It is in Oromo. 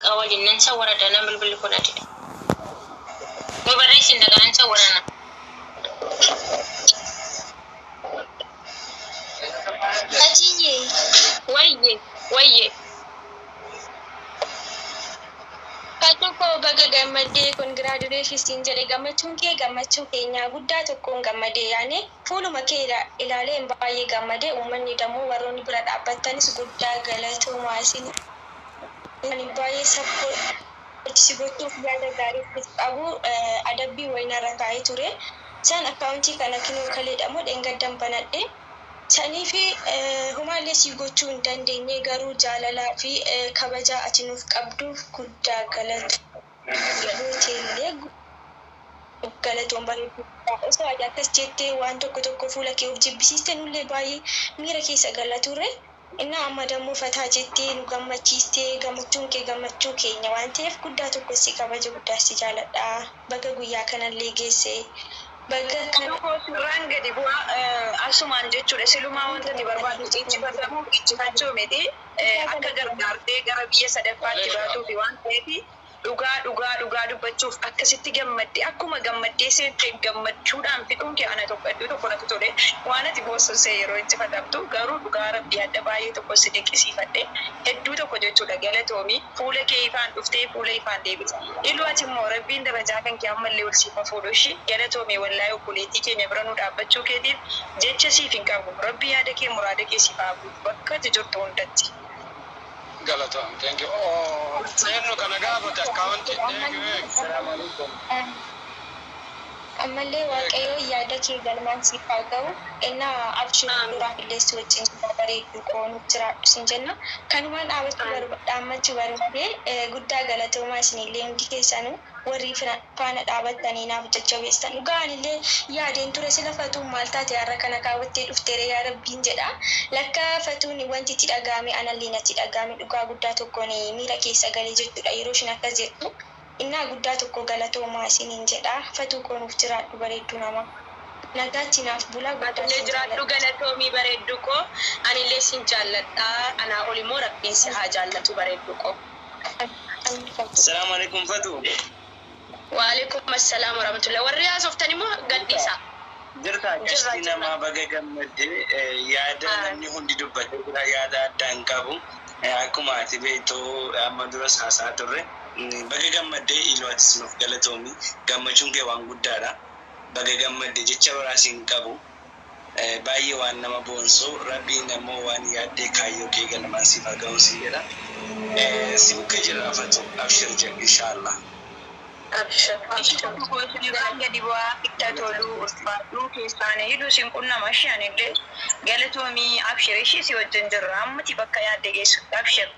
Waliin nan sawwaradha nan bilbilli kun adidha. Yoo barreessin dhagaa nan sawwarana. Fatiyye. Wayye wayye. Fatuu koo, baga gammaddee, congratulations siin jedhe. Gammachuun kee gammachuu keenyaa. Guddaa tokkoon gammadee, yaane fuuluma kee ilaaleen baay'ee gammadee. Uummanni dammoo warroonni bira dhaabbattanis guddaa galatoomaa. Isin ani baay'ee support si gochuuf yaada gaarii qabu adabbii wayinarra kaa'ee ture. San akkaawuntii kana kinoo kaleedha moo dheengaddan banadhe. Sanii fi homaallee si gochuu hin dandeenye, garuu jaalalaa fi kabajaa ati nuuf qabduuf guddaa galatoom. Galatoon bareedduu. Osoo ati akkas jettee waan tokko tokko fuula kee of jibbisiiste, nullee baay'ee miira keessa galla turre. Innaa amma dammoo fataa jettee nu gammachiistee, gammachuun kee gammachuu keenya waan ta'eef guddaa tokko si kabaja, guddaa si jaaladha. Baga guyyaa kanallee geesse. Baga kana Tokko sirraan gadi bu'aa asumaan jechuudha. Silumaa wanta inni barbaadu injifatamuu injifachuu miti. Akka gargaartee gara biyya sadaffaatti baatuufi waan ta'eef, dhugaa dhugaa dhugaa dubbachuuf, akkasitti gammaddee, akkuma gammaddee seente gammachuudhaan fixuun kee ana tokko hedduu tokko natti tole. Waan ati boossonsee yeroo injifatamtu garuu dhugaa Rabbii adda baay'ee tokko si dinqisiifadhe, hedduu tokko jechuudha. Galatoomii, fuula kee ifaan dhuftee fuula ifaan deebite. Iluu, ati immoo Rabbiin darajaa kan kee ammallee ol siif hafuudhu ishii. Galatoomii wallaayii, obboleettii keenya bira nu dhaabbachuu keetiif jecha siif hin qabu. Rabbi yaada kee muraada kee siif haa guutu bakka ati jirtu hundatti. Galatoom, thank you. Oh, seennu kana gaafate akkaawunti eegi eegi. Assalamu alaikum. Ammallee Waaqayyo yaada kee galmaan siif haa ga'u. Innaa abshir, duraaf illee si wajjin jira, bareedduu koo, nuuf jiraadhu sin jenna. Kanumaan dhaabbachuu barbaade. Guddaa galatoomaa isinillee, hundi keessanuu warri faana dhaabattanii naaf jajjabeessan. Dhugaa anillee yaadeen ture, sila Fatuun maal taate har'a kana kaawwattee dhufteere yaa Rabbiin jedha. Lakka Fatuun wanti itti dhaga'ame anallee natti dhaga'ame. Dhugaa guddaa tokkoon miira keessa galee jechuudha yeroo ishiin akkas jettu. Innaa guddaa tokko galatoomaa isiniin jedha. Fatuu koo, nuuf jiraadhu, bareedduu namaa. Nagaatti naaf bulaa, guddaa Atillee sin jiraadhu. Jaalladha. Galatoomii, bareedduu koo. Anillee sin jaalladha. Anaa ol immoo Rabbiin si haa jaallatu, bareedduu koo. Amiin, Fatuu. Assalamu alaikum, Fatu. Waalaikum assalaam warahmatullahi. Warri haasoftan immoo gadhiisa. Jirta? Jirra. Qashtii Jirra. namaa, baga gammaddee. Yaada namni hundi dubbatee jira, yaada adda hin qabu. Akkuma ati beektu amma duras haasaa turre. Baga gammaddee iluu, atis nuuf galatoomi. Gammachuun kee waan guddaadha. Baga gammaddee, jecha biraas hin qabu. Baay'ee waan nama boonsu. Rabbiin ammoo waan yaaddee kaayyoo kee galmaan siif haa ga'uun siin jedha. Si bukkee jirra, Fatu, abshir jedhi inshaallah. Abshir. Ishii Abshir. tokko koo isinirraan gadi bu'aa itti toluu ulfaadhuu keessaan hidhuu sin qunnama. Ishee anillee galatoomii, abshir, ishii si wajjin jirra ammati bakka yaadde geessutti, abshir.